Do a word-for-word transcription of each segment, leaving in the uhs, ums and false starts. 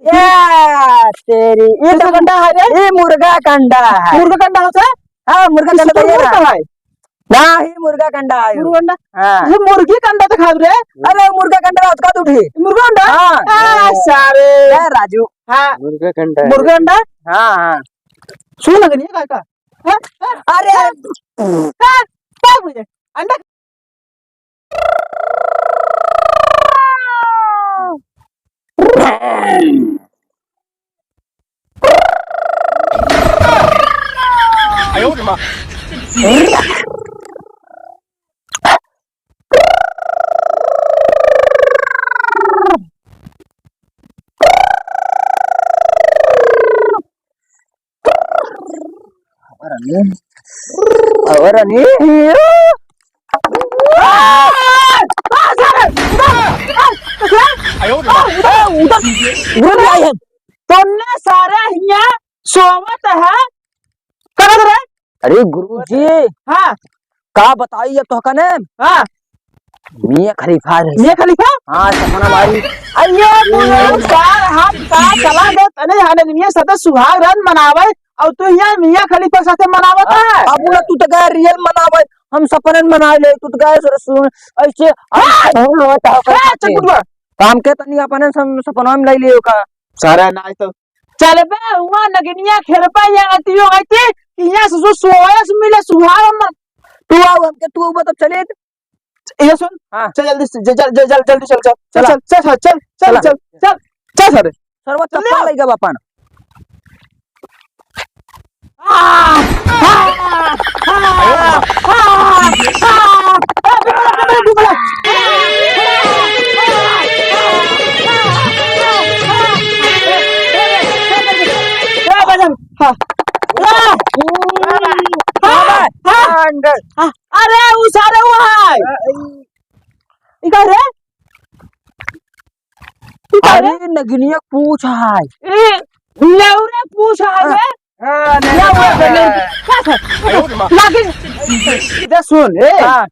या तेरी, ये तो कंडा है रे? ये मुर्गा कंडा है। मुर्गा कंडा होता है? हाँ, मुर्गा कंडा तो ये है। ना, ये मुर्गा कंडा है। मुर्गा कंडा? हाँ। ये मुर्गी कंडा तो खाब रे। अरे, मुर्गा कंडा रात का उठी। मुर्गा कंडा? हाँ। आ, सारे। ए, राजू। हाँ। मुर्गा कंडा है। मुर्गा कंडा? हाँ, हाँ। सुन लग नहीं है का? हाँ? हाँ? अरे। हाँ? क्या बुझे? अंडा और अनिल, और अनिल। तुमने सारे हियाँ सोवत है, करत रहे। अरे गुरुजी, हाँ। का बताई अब तोहका ने? हाँ। मियाँ खलीफा रहे। मियाँ खलीफा? हाँ, सपना भाई। अयो, तू यार, हम का चला दे, तने हाले मियाँ साथे सुहाग रात मनावे, और तू यहाँ मियाँ खलीफा साथे मनावत है? अब ना, तू तो गए रियल मनावे, हम सपने में मना ले, तू तो गए सर सुन, ऐसे, हम हाँ। सपने में होता है, हाँ, कैसे? चल, उठ। काम के तनी अपने सम-, सपना में ले लियो का? सारा ना तो चल बे, हुआ नगनिया खेलबा या अतियो गति, यहाँ से सो सोया से मिले सुहाग हम। तू आओ, हमके तू आओ, तब चले। ये सुन, हाँ। चल जल्दी से, जल-, जल-, जल-, जल्दी चल, चल, चल, चला। चल, चल, चल, चल, चला। चल, चल, चल, चल, सारे। सरवा चल चप्पल आओ। लइगा बापन। आ! आ! आ! आ! आ! ए, बिमला, बिमला, बिमला। ए, बजन, हाँ। आ! आ! आ! आ! अरे, उ सारे उ है। ई का रे? ई का रे? अरे, नगिनिया पूछ है। ए, लेउरे पूछ है हाँ। रे। हाँ, नहीं, लेउरे नहीं, पूछ है। नहीं। का है? नागिन। इधर सुन, ए। हाँ।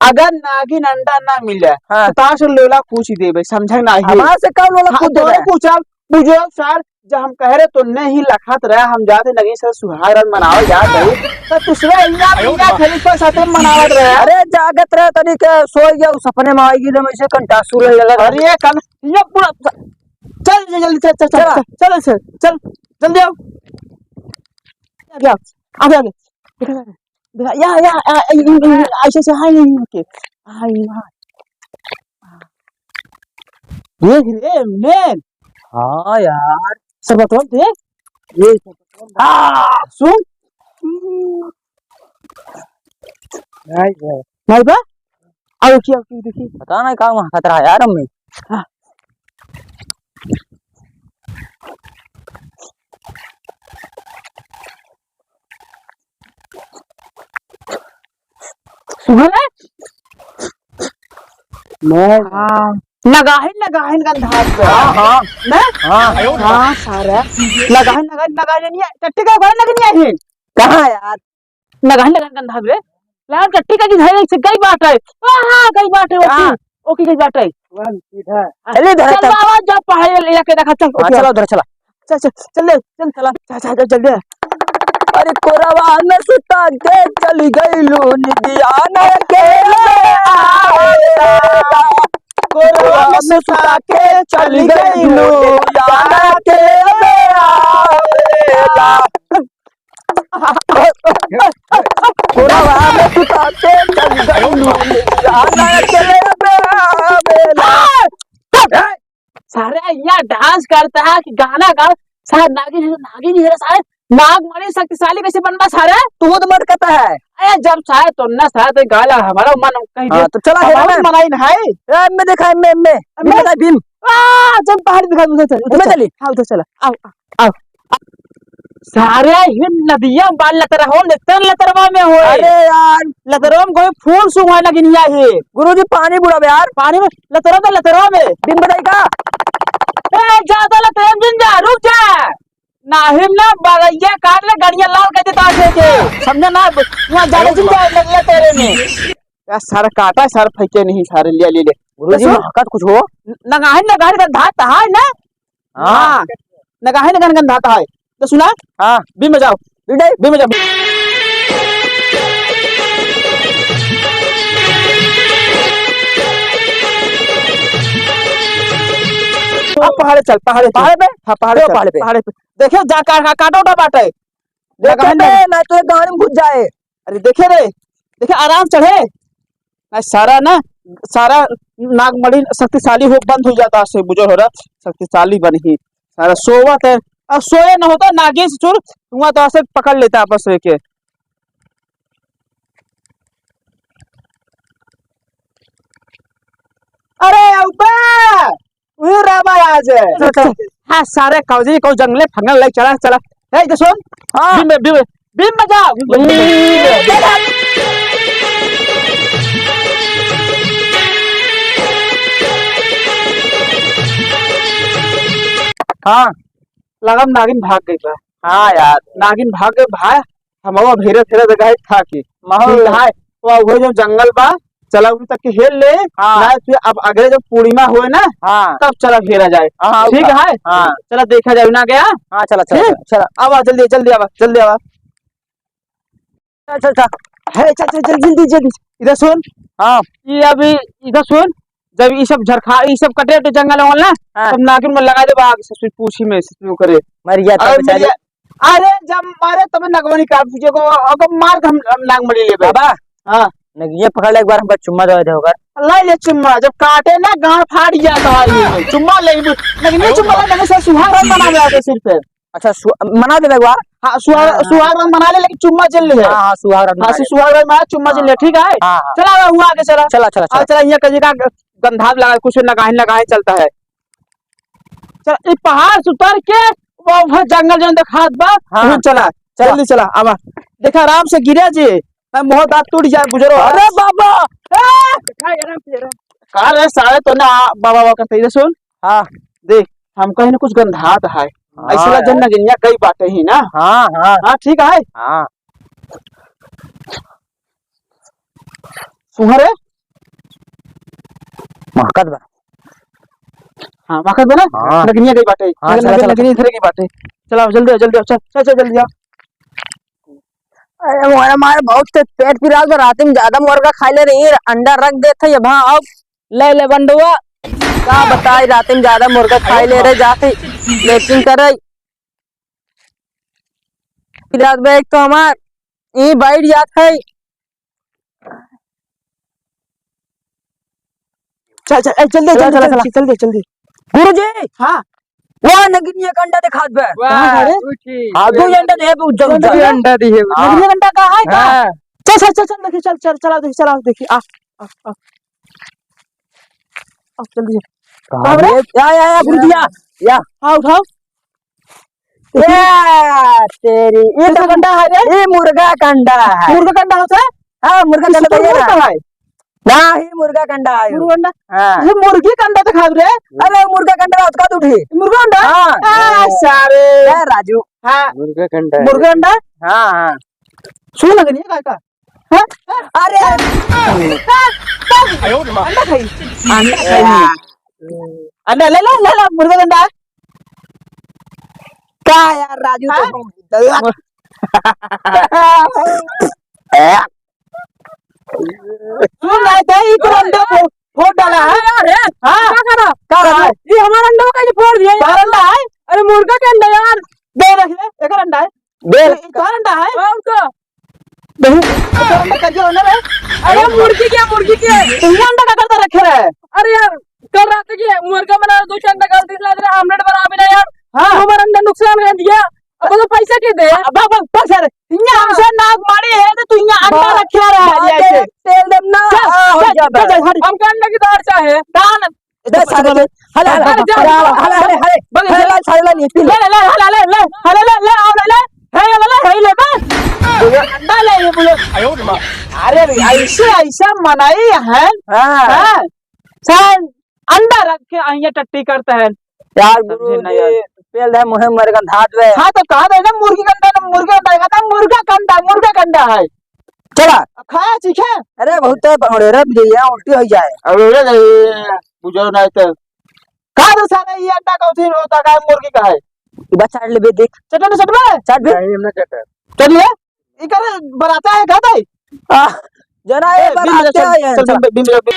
अगर नागिन अंडा ना मिले, हाँ। तो तार से लोला पूछ देबे, समझे नाही। हमार से का लोला हाँ, पूछ देबे? तोरे पूछब, बुझो सर, जब हम कह रहे तो नहीं लखत रहे, हम जाते नगीन से सुहाग रात मनावल जात रही, तो दूसरे इया आयो पिया बा। खलीफा साथे मनावत रहे। अरे जागत रहे तनी के सोई गया, उ सपने में आई गई, जब ऐसे कंटासुर लगे लगा। अरे कन, ये पूरा, चल, चल, जल्दी, चल, चल, चल, चला। चल, चल, चल, चल, जल्दी आओ। आगे आओ, आगे, आगे। देखा, देखा, देखा, या, या, आ, आ, इ, इ, इ, ऐसे, ऐसे, हाँ, ये, ये, ओके। हाँ, ये, हाँ। ये, ये, मैन। हाँ, यार। सरबतवा दे। ये सरबतवा दे। आ, सुन। नहीं, नहीं। नहीं बा? आओ की, आओ की, देखी। पता नहीं का वहाँ खतरा है यार, अम्मी। हाँ। सुन रे। मैं हाँ। नगाहिन, नगाहिन गंधात बा। हाँ, हाँ। ना? हाँ। हाँ, सारा। नगाहिन, नगाहिन, नगाहिन नहीं है। टट्टी का घर नगनिया है। कहाँ यार? नगाहिन, नगाहिन गंधात बे। लाल टट्टी का की धरे से गई बात है। हाँ, हाँ, गई बात है, ओके। हाँ। ओके, गई बात है। वन, सीधा। चले धरा चल चल। बाबा, जा पहाड़ ले जाके देखा, चल, हाँ, ओके। चलो उधर चला। चल, चल, चल ले, चल, चला। चल, चल, चल, चल ले। अरे कोरवा में सुता के चली गईलू, निदिया न अकेले आवेला। कोरवा में सुता के चली गईलू, निदिया न अकेले आवेला। कोरवा में सुता के चली गईलू, निदिया न अकेले आवेला। सारे यहाँ डांस करता है कि गाना गा, सारे नागिन है, नागिन ही है सारे। नाग बड़ी शक्तिशाली कैसे बनबा सारे? तू तो मर कहता है। ए, जब सारे तो ना सारे तो गाला हमारा मन कहीं हाँ, दे। तो चला हमारा हेरा ना। मनाई नहीं। ए, मैं देखा, मैं, मैं, मैं मैं देखा भीम। आ, जब पहाड़ी दिखा, उधर चल, उधर इधर चल। चली। हाँ, उधर चला। आओ, आओ, आओ। सारे हिन नदिया बा लतरहो, लेतन लतरवा में होए। अरे यार। लतरवा में कोई फूल सूंघा नगिनिया है। गुरुजी पानी बुड़ावे यार। पानी में लतरवा में, लतरवा में। बिन बताई का? ए, ज्यादा लतरवा में जिन जा, रुक जा। नाहिम ना बगैया काट ले, गड़िया लाल कर देता है के। समझा ना? वहाँ ज्यादा जिन जा, लग ले तेरे में। यार, सर काटा, सर फेंके नहीं, सारे ले, ले, ले। गुरुजी, सुन। महकत कुछ हो? न-, नगाहिन, नगाहिन का धात है ना? हाँ। हाँ। नगाहे नगाहे गंधात है। तो सुना? हाँ। बीम बजाओ। बीम बजाओ। अब पहाड़े चल, पहाड़े चल। पहाड़े पे? हाँ, पहाड़े चल, पहाड़े पे। पहाड़े पे। देखे, जा का-, का-, काटो उठा बाटे। देखे नगाहे बे, नगाहे। ना तो ये गाड़ी में घुस जाए। अरे देखे रे, देखे आराम चढ़े। ना सारा ना, सारा नागमणि शक्तिशाली हो, बंद हो जाता से बुझो हो रहा, शक्तिशाली बन ही। सारा सोवत है, अब सोए न होता नागिन से चुर, हुआ तो ऐसे पकड़ लेता आपस में के। अरे अब्बा, उही रामा आज। हाँ, सारे कौजी को जंगले फंगल ले चला, चला। ए, इधर सुन। हाँ। बीम, बीम, बीम बजा। बीम। हाँ। लगम नागिन भाग गई बा। हाँ यार। नागिन भाग गई भाई। हम अब हेरे फेरे जगह है था कि। माहौल। ठीक है। वो, वो जो जंगल बा, चला उन तक के हेर ले। हाँ। ना फिर अब अगले जब पूर्णिमा होए ना, हाँ। तब चला हेरा जाए। हाँ, ठीक हाँ। है? हाँ। चला देखा जाए ना गया। हाँ, चला, चला, ठीक? चला, चला। आवा, जल्दी, जल्दी आवा, जल्दी आवा। चल, चल, चल। हे, चल, चल, चल, जल्दी, जल्दी। इधर सुन। हाँ। ये अभी इधर सुन, जब ये सब झरखा, ये सब कटे, तो जंगल वंगल ना, हाँ। तब नागिन में लगा देबा आग से, पूछी में से शुरू करे। मर गया था अरे बेचारी। मेरे, अरे जब मारे तब नगवनी का पूछे को, अब मार के हम, हम नाग मरी लेबे। बाबा। हाँ। नगिया पकड़ ले एक बार, हमका चुम्मा दे दे होकर। ले ले चुम्मा, जब काटे ना गांड फाड़ जाता है ये। चुम्मा ले, लेकिन ये चुम्मा लेने से सुहाग रात मना जाते सिर पे। अच्छा, सु-, मना देबे एक बार। हाँ, सुहाग, हाँ, हाँ। सुहाग रात मना ले, लेकिन चुम्मा जल ले। हाँ, हाँ, सुहाग रात हाँ, मना ले। सुहाग रात मना, चुम्मा जल ले, हाँ। ठीक है? हाँ, हाँ। चला, वहाँ आगे चला। चला, चला, हाँ, चला। चला, यहाँ कहीं का गंधार लगा, कुछ नगाहिन, नगाहिन चलता है। चल, ई पहाड़ से उतर के वो, वो जंगल जौन देखात बा, हाँ। वहाँ चला। चला। जल्दी चला, आवा। देखा, आराम से गिरा जी, ना मुंह दांत टूट जाए, बुजुर्ग। अरे बाबा! ए! का रे सारे तो ना बाबा बाबा करते, इधर सुन। हाँ। देख, हम कहीं ना कुछ गंधात है। हाँ ऐसे ला जन यार। नगिनिया कई बाटे ही ना। हाँ, हाँ। हाँ, ठीक है। हाँ। सुहरे? महकत बा। हाँ, महकत बा ना? हाँ। नगिनिया गई बाटे। हाँ, नगन-, चला, नगन-, चला। नगिनिया धरे गई बाटे। चला, जल्दी आओ, जल्दी आओ, चल, चल, चल, जल्दी आओ। अरे, मोरा मार बहुत तेज पेट पिरात बा, रात में ज्यादा मुर्गा खा ले रही, अंडा रख देत है, अब हाँ, अब ले ले बंडुआ। का बताई, रात में ज्यादा मुर्गा खा ले रहे, जाते लेकिन करे। पिरात बा एक तो हमार, ई बैठ जात है। चल, चल, ए, चल दे, चला, चल दे, चला, चल दे, चला। चल दे, चल दे। गुरुजी। हाँ। वाह, नगिनिया का अंडा दिखात बे। वाह, कहाँ है रे? उठी। हाँ, दो अंडा दे, वो जल, अंडा जल। दिए? अंडा दिए, उठी। हाँ। नगिनिया का अंडा कहाँ है, कहाँ? हाँ। चल, चल, चल, चल, देखी, चल, चल, चला, देखी, चला, देखी, आ, आ, आ। आ, जल्दी। कहाँ कहाँ रे? रे? या, या, या, गुरुजी, या, या। हाँ, उठाओ। ए, तेरी, ये ये तो तो अंडा है रे। ये मुर्गा का अंडा है। मुर्गा का अंडा होता है? हाँ, मुर्गा का अंडा तो ये रहा। है। ना, ये मुर्गा का अंडा है। मुर्गा अंडा? हाँ। ये मुर्गी का अंडा तो खाब रे। अरे, मुर्गा का अंडा उसका तो उठी। मुर्गा अंडा? हाँ। आ, सारे। ए, राजू। हाँ। मुर्गा का अंडा है। मुर्गा अंडा? हाँ, हाँ। सुन लग रही है काय का? हाँ? अरे। अंडा खाई। अंडा खाई। अंडा ले, ले, ले, ले, मुर्गा अंडा। का यार राजू हाँ? तो सुन ना, क्या ई तो अंडा फो-, फोड़ डाला है? अरे, हाँ? क्या करा? का है? ये हमारा अंडा का ये फोड़ दिया, ये हमारा अंडा है? अरे, मुर्गा के अंडा यार। दे रख ले, एक अंडा है। दे। ये, ये तोहर अंडा है? और का? नहीं, तोहर अंडा करिया होना रे। अरे, मुर्गी के, मुर्गी के। तो ये अंडा का करता रखे रहे? अरे यार, कल रात के मुर्गा बना दो, अंडा कर दिला दे, आमलेट बना भी ना यार। हाँ। हमारा अंडा नुकसान कर दिया। अब तो पैसा के दे? अब, अब, अब, सर, इहाँ हाँ। हमसे नाक मारी है तो तू इहाँ अंडा हाँ। रखे रहा है हाँ, ऐसे। तेल देम ना। चल, हाँ, हो चल, गया चल, बस। चल, हट। हमका अंडा की दार चाहे। दान। इधर सारे के, हले, हले, अरे, जा, हले, जा। हले, हले, हले। बस, हले, जा। हले, हले, ले, पी ले। ले, ले, ले, हले, ले, ले, हले, ले, ले, आओ, ले, ले। हे, ले, ले, हे, ले, बस। बोलो, अंडा ले, ये बोलो। अरे, ऐसे, ऐसा मनाई है। हाँ। हाँ। सर, अंडा रख के अइया टट्टी करता है। यार समझे गुरु ना जी, यार। पेल है मुहे मर गंधात बे। हाँ, तो कहा दे ना मुर्गी का अंडा, ना मुर्गी का अंडा, कहता है मुर्गा का अंडा, मुर्गा का अंडा है। चला। अब खाया चीखे। अरे बहुत है, बड़े रब दे, यहाँ उल्टी हो जाए। अब रे, बुझो ना तो। का दे सारे, ये अंडा का उठिन होता का, मुर्गी का है? ई बा, चाट लेबे, देख। चटन, चटबे? चाट बे। नहीं, हम ना चटब। चलिए, ई करे बराता है, का दे? आ, जना, ए, ए, बिन बराते चल, है, चल, चल। बिन, बिन, बिन।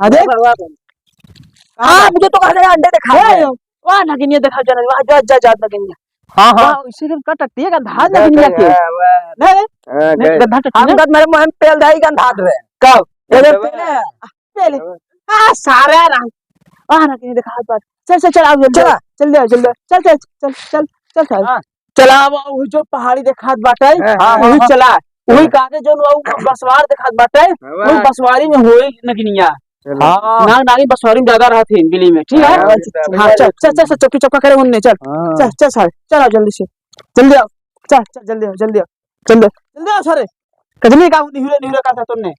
अरे? वाह, वाह, वाह। हाँ, मुझे तो कहा गया अंडे दिखा ए, रहे हैं। वाह, नगिनिया देखा जाना, वाह, जा, जा, जा, नगिनिया। हाँ, हाँ। वाह, इसी दिन का टट्टी है, गंधा हाँ, नगिनिया के। हाँ, वाह। नहीं, नहीं, हाँ, नहीं, गए। गंधा टट्टी हम नहीं। गद मेरे मुंह में पेल दाई गंधा दे। कब? ये अरे पहले, वाह। पहले। हाँ। आ, सारे आ रहा। आ, नगिनिया देखा हाथ बात। चल, चल, चल, आओ, जल्दी चला। आओ, जल्दी आओ, जल्दी आओ। चल, चल, चल, चल, चल, चल। हाँ। चला, अब वही जो पहाड़ी देखात बाटे, हाँ, हाँ, वही हाँ। चला। वही हाँ। काटे जो वो बसवार देखात बाटे, हाँ, वही वाह। बसवारी में होई नगिनिया। चलो। हाँ। नाग नागिन बसवारी में ज्यादा रहत है बिली में, ठीक है? हाँ, हाँ, चल, चल, चल, चल, चल, चौकी चौका करे उनने, चल। हाँ। चल, चल, सारे, चल आओ जल्दी से। जल्दी आओ। चल, चल, जल्दी आओ, जल्दी आओ। जल्दी, जल्दी आओ सारे। कजली का निहुरे, निहुरे का था तुमने?